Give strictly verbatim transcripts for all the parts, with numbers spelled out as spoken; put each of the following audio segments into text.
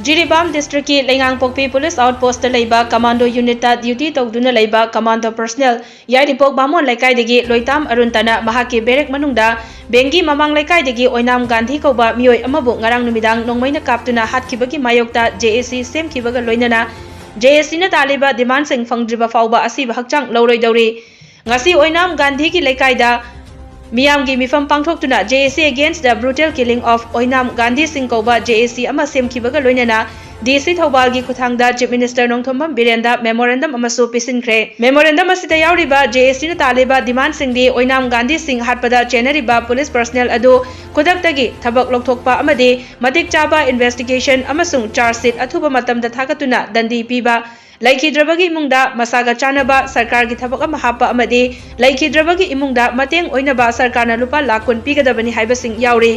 ꯖꯤꯔꯤꯕꯥꯝ ꯗꯤꯁꯇ꯭ꯔꯤꯛꯀꯤ ꯂꯩꯉꯥꯡꯄꯣꯛꯄꯤ ꯄꯨꯂꯤꯁ ꯑꯥꯎꯠꯄꯣꯁꯇ ꯂꯩꯕ commando ꯌꯨꯅꯤꯠꯇ duty ꯇꯧꯗꯨꯅ ꯂꯩꯕ ꯀꯃꯥꯟꯗꯣ ꯄꯔꯁꯅꯦꯜ ꯌꯥꯏꯔꯤꯄꯣꯛ ꯕꯥꯃꯣꯟ ꯂꯩꯀꯥꯏꯗꯒꯤ ꯂꯣꯏꯇꯥꯝ ꯑꯔꯨꯟꯇꯅ ꯃꯍꯥꯛꯀꯤ ꯕꯦꯔꯦꯛ ꯃꯅꯨꯡꯗ ꯕꯦꯡꯒꯤ ꯃꯃꯥꯡ ꯂꯩꯀꯥꯏꯗꯒꯤ ꯑꯣꯏꯅꯥꯝ ꯒꯥꯟꯙꯤ ꯀꯧꯕ ꯃꯤꯑꯣꯏ ꯑꯃꯕꯨ ꯉꯔꯥꯡ ꯅꯨꯃꯤꯗꯥꯡ ꯅꯣꯡꯃꯩꯅ ꯀꯥꯞꯇꯨꯅ ꯍꯥꯠꯈꯤꯕꯒꯤ ꯃꯥꯌꯣꯛꯇ ꯖꯦ ꯑꯦ ꯁꯤ ꯁꯦꯝꯈꯤꯕꯒ ꯂꯣꯏꯅꯅ ꯖꯦ ꯑꯦ ꯁꯤꯅ ꯇꯥꯜꯂꯤꯕ ꯗꯤꯃꯥꯟꯁꯤꯡ ꯐꯪꯗ꯭ꯔꯤꯕ ꯐꯥꯎꯕ ꯑꯁꯤꯕ ꯍꯛꯆꯥꯡ ꯂꯧꯔꯣꯏꯗꯧꯔꯤ꯫ ꯉꯁꯤ ꯑꯣꯏꯅꯥꯝ ꯒꯥꯟꯙꯤꯒꯤ ꯂꯩꯀꯥꯏꯗ ꯃꯤꯌꯥꯝꯒꯤ ꯃꯤꯐꯝ ꯄꯥꯡꯊꯣꯛꯇꯨꯅ J A C against the brutal killing of ꯑꯣꯏꯅꯥꯝ ꯒꯥꯟꯙꯤ ꯁꯤꯡ ꯀꯧꯕ J A C ꯑꯃ ꯁꯦꯝꯈꯤꯕꯒ ꯂꯣꯏꯅꯅ D C ꯊꯧꯕꯥꯜꯒꯤ ꯈꯨꯠꯊꯥꯡꯗ Chief Minister ꯅꯣꯡꯊꯣꯝꯕꯝ ꯕꯤꯔꯦꯟꯗ memorandum ꯑꯃꯁꯨ ꯄꯤꯁꯤꯟꯈ꯭ꯔꯦ꯫ Memorandum ꯑꯁꯤꯗ ꯌꯥꯎꯔꯤꯕ J A Cꯅ ꯇꯥꯜꯂꯤꯕ demand ꯁꯤꯡꯗꯤ ꯑꯣꯏꯅꯥꯝ ꯒꯥꯟꯙꯤ ꯁꯤꯡ ꯍꯥꯠꯄꯗ ꯆꯦꯟꯅꯔꯤꯕ police personnel ꯑꯗꯨ ꯈꯨꯗꯛꯇꯒꯤ ꯊꯕꯛ ꯂꯧꯊꯣꯛꯄ ꯑꯃꯗꯤ ꯃꯇꯤꯛ ꯆꯥꯕ investigation ꯑꯃꯁꯨꯡ charge sheet ꯑꯊꯨꯕ ꯃꯇꯝꯗ ꯊꯥꯒꯠꯇꯨꯅ ꯗꯟꯗꯤ ꯄꯤꯕ, ꯂꯩꯈꯤꯗ꯭ꯔꯕꯒꯤ ꯏꯃꯨꯡꯗ ꯃꯁꯥꯒ ꯆꯥꯟꯅꯕ ꯁꯔꯀꯥꯔꯒꯤ ꯊꯕꯛ ꯑꯃ ꯍꯥꯞꯄ ꯑꯃꯗꯤ ꯂꯩꯈꯤꯗ꯭ꯔꯕꯒꯤ ꯏꯃꯨꯡꯗ ꯃꯇꯦꯡ ꯑꯣꯏꯅꯕ ꯁꯔꯀꯥꯔꯅ ꯂꯨꯄꯥ ꯂꯥꯈ ꯀꯨꯟ ꯄꯤꯒꯗꯕꯅꯤ ꯍꯥꯏꯕꯁꯤꯡ ꯌꯥꯎꯔꯤ꯫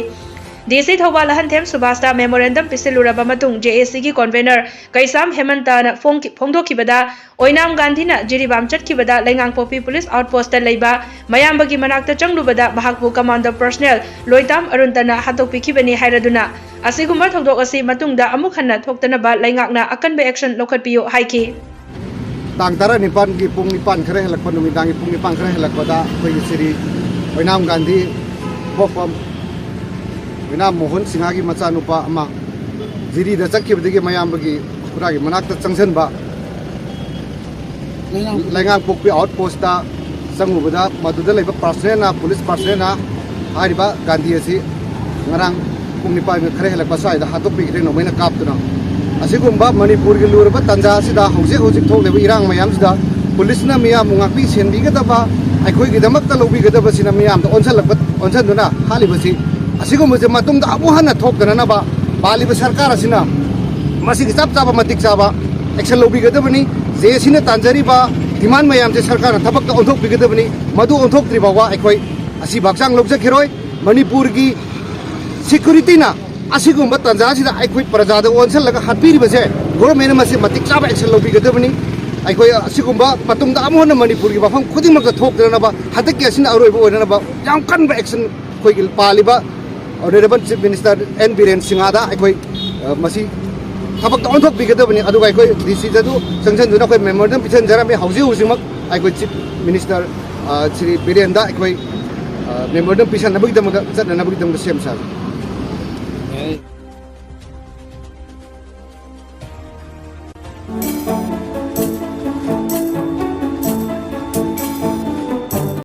D C ꯊꯧꯕꯥꯜ ꯑꯍꯟꯊꯦꯝ ꯁꯨꯕꯥꯁꯇ memorandum ꯄꯤꯁꯤꯜꯂꯨꯔꯕ ꯃꯇꯨꯡ J A Cꯒꯤ convener ꯀꯩꯁꯥꯝ ꯍꯦꯃꯟꯇꯅ ꯐꯣꯡꯈꯤ-, ꯐꯣꯡꯗꯣꯛꯈꯤꯕꯗ, ꯑꯣꯏꯅꯥꯝ ꯒꯥꯟꯙꯤꯅ ꯖꯤꯔꯤꯕꯥꯝ ꯆꯠꯈꯤꯕꯗ ꯂꯩꯉꯥꯡꯄꯣꯛꯄꯤ police outpostꯇ ꯂꯩꯕ ꯃꯌꯥꯝꯕꯒꯤ ꯃꯅꯥꯛꯇ ꯆꯪꯂꯨꯕꯗ ꯃꯍꯥꯛꯄꯨ commando personnel ꯂꯣꯏꯇꯥꯝ ꯑꯔꯨꯟꯇꯅ ꯍꯥꯠꯇꯣꯛꯄꯤꯈꯤꯕꯅꯤ ꯍꯥꯏꯔꯗꯨꯅ, ꯑꯁꯤꯒꯨꯝꯕ ꯊꯧꯗꯣꯛ ꯑꯁꯤ ꯃꯇꯨꯡꯗ ꯑꯃꯨꯛ ꯍꯟꯅ ꯊꯣꯛꯇꯅꯕ ꯂꯩꯉꯥꯛꯅ ꯑꯀꯟꯕ action ꯂꯧꯈꯠꯄꯤꯌꯨ ꯍꯥꯏꯈꯤ꯫ ꯇꯥꯡ ꯇꯔꯥꯅꯤꯄꯥꯟꯒꯤ ꯄꯨꯡ ꯅꯤꯄꯥꯟ ꯈꯔ ꯍꯦꯜꯂꯛꯄ, ꯅꯨꯃꯤꯗꯥꯡꯒꯤ ꯄꯨꯡ ꯅꯤꯄꯥꯟ ꯈꯔ ꯍꯦꯜꯂꯛꯄꯗ ꯑꯩꯈꯣꯏꯒꯤ ꯁꯤꯔꯤ ꯑꯣꯏꯅꯥꯝ ꯒꯥꯟꯙꯤ ꯄꯣꯛꯐꯝ ꯑꯣꯏꯅꯥꯝ ꯃꯣꯍꯟ ꯁꯤꯡꯍꯒꯤ ꯃꯆꯥꯅꯨꯄꯥ ꯑꯃ ꯖꯤꯔꯤꯗ ꯆꯠꯈꯤꯕꯗꯒꯤ ꯃꯌꯥꯝꯕꯒꯤ ꯈꯨꯔꯥꯒꯤ ꯃꯅꯥꯛꯇ ꯆꯪꯁꯤꯟꯕ, ꯂꯩꯉꯥꯡ- ꯂꯩꯉꯥꯡꯄꯣꯛꯄꯤ outpostꯇ ꯆꯪꯉꯨꯕꯗ ꯃꯗꯨꯗ ꯂꯩꯕ personnelꯅ, police personnelꯅ ꯍꯥꯏꯔꯤꯕ ꯒꯥꯟꯙꯤ ꯑꯁꯤ ꯉꯔꯥꯡ ꯄꯨꯡ ꯅꯤꯄꯥꯟ ꯈꯔ ꯍꯦꯜꯂꯛꯄ ꯁ꯭ꯋꯥꯏꯗ ꯍꯥꯠꯇꯣꯛꯄꯤꯈ꯭ꯔꯦ ꯅꯣꯡꯃꯩꯅ ꯀꯥꯞꯇꯨꯅ꯫ ꯑꯁꯤꯒꯨꯝꯕ ꯃꯅꯤꯄꯨꯔꯒꯤ ꯂꯨꯔꯕ ꯇꯥꯟꯖꯥ ꯑꯁꯤꯗ, ꯍꯧꯖꯤꯛ ꯍꯧꯖꯤꯛ ꯊꯣꯛꯂꯤꯕ ꯏꯔꯥꯡ ꯃꯌꯥꯝꯁꯤꯗ, policeꯅ ꯃꯤꯌꯥꯝꯕꯨ ꯉꯥꯛꯄꯤ ꯁꯦꯟꯕꯤꯒꯗꯕ, ꯑꯩꯈꯣꯏꯒꯤꯗꯃꯛꯇ ꯂꯧꯕꯤꯒꯗꯕꯁꯤꯅ ꯃꯤꯌꯥꯝꯗ ꯑꯣꯟꯁꯤꯜꯂꯛꯄ, ꯑꯣꯟꯁꯤꯟꯗꯨꯅ ꯍꯥꯠꯂꯤꯕꯁꯤ, ꯑꯁꯤꯒꯨꯝꯕꯁꯦ ꯃꯇꯨꯡꯗ ꯑꯃꯨꯛ ꯍꯟꯅ ꯊꯣꯛꯇꯅꯅꯕ ꯄꯥꯜꯂꯤꯕ ꯁꯔꯀꯥꯔ ꯑꯁꯤꯅ ꯃꯁꯤꯒꯤ ꯆꯞ ꯆꯥꯕ ꯃꯇꯤꯛ ꯆꯥꯕ action ꯂꯧꯕꯤꯒꯗꯕꯅꯤ꯫ J A Cꯅ ꯇꯥꯟꯖꯔꯤꯕ demand ꯃꯌꯥꯝꯁꯦ ꯁꯔꯀꯥꯔꯅ ꯊꯕꯛꯇ ꯑꯣꯟꯊꯣꯛꯄꯤꯒꯗꯕꯅꯤ꯫ ꯃꯗꯨ ꯑꯣꯟꯊꯣꯛꯇ꯭ꯔꯤ ꯐꯥꯎꯕ ꯑꯩꯈꯣꯏ ꯑꯁꯤꯕ ꯍꯛꯆꯥꯡ ꯂꯧꯖꯈꯤꯔꯣꯏ꯫ ꯃꯅꯤꯄꯨꯔꯒꯤ securityꯅ ꯑꯁꯤꯒꯨꯝꯕ ꯇꯥꯟꯖꯥꯁꯤꯗ ꯑꯩꯈꯣꯏ ꯄ꯭ꯔꯖꯥꯗ ꯑꯣꯟꯁꯤꯜꯂꯒ ꯍꯥꯠꯄꯤꯔꯤꯕꯁꯦ, governmentꯅ ꯃꯁꯤ ꯃꯇꯤꯛ ꯆꯥꯕ action ꯂꯧꯕꯤꯒꯗꯕꯅꯤ꯫ ꯑꯩꯈꯣꯏ ꯑꯁꯤꯒꯨꯝꯕ ꯃꯇꯨꯡꯗ ꯑꯃꯨꯛ ꯍꯟꯅ ꯃꯅꯤꯄꯨꯔꯒꯤ ꯃꯐꯝ ꯈꯨꯗꯤꯡꯃꯛꯇ ꯊꯣꯛꯇꯅꯕ, ꯍꯟꯗꯛꯀꯤ ꯑꯁꯤꯅ ꯑꯔꯣꯏꯕ ꯑꯣꯏꯅꯅꯕ ꯌꯥꯝ ꯀꯟꯕ action ꯑꯩꯈꯣꯏꯒꯤ ꯄꯥꯜꯂꯤꯕ Honourable Chief Minister N Biren ꯁꯤꯡꯍꯗ ꯑꯩꯈꯣꯏ, ꯑ, ꯃꯁꯤ ꯊꯕꯛꯇ ꯑꯣꯟꯊꯣꯛꯄꯤꯒꯗꯕꯅꯤ꯫ ꯑꯗꯨꯒ ꯑꯩꯈꯣꯏ ꯗꯤ ꯁꯤꯗꯁꯨ ꯆꯪꯁꯤꯟꯗꯨꯅ ꯑꯩꯈꯣꯏ ꯃꯦꯃꯣꯔꯦꯟꯗꯝ ꯄꯤꯁꯤꯟꯖꯔꯝꯃꯤ꯫ ꯍꯧꯖꯤꯛ ꯍꯧꯖꯤꯛꯃꯛ ꯑꯩꯈꯣꯏ ꯆꯤꯐ ꯃꯤꯅꯤꯁꯇꯔ ꯁ꯭ꯔꯤ ꯕꯤꯔꯦꯟꯗ ꯑꯩꯈꯣꯏ ꯃꯦꯃꯣꯔꯦꯟꯗꯝ ꯄꯤꯁꯟꯅꯕꯒꯤꯗꯃꯛꯇ ꯆꯠꯅꯅꯕꯒꯤꯗꯃꯛꯇ ꯁꯦꯝ ꯁꯥꯔꯤ꯫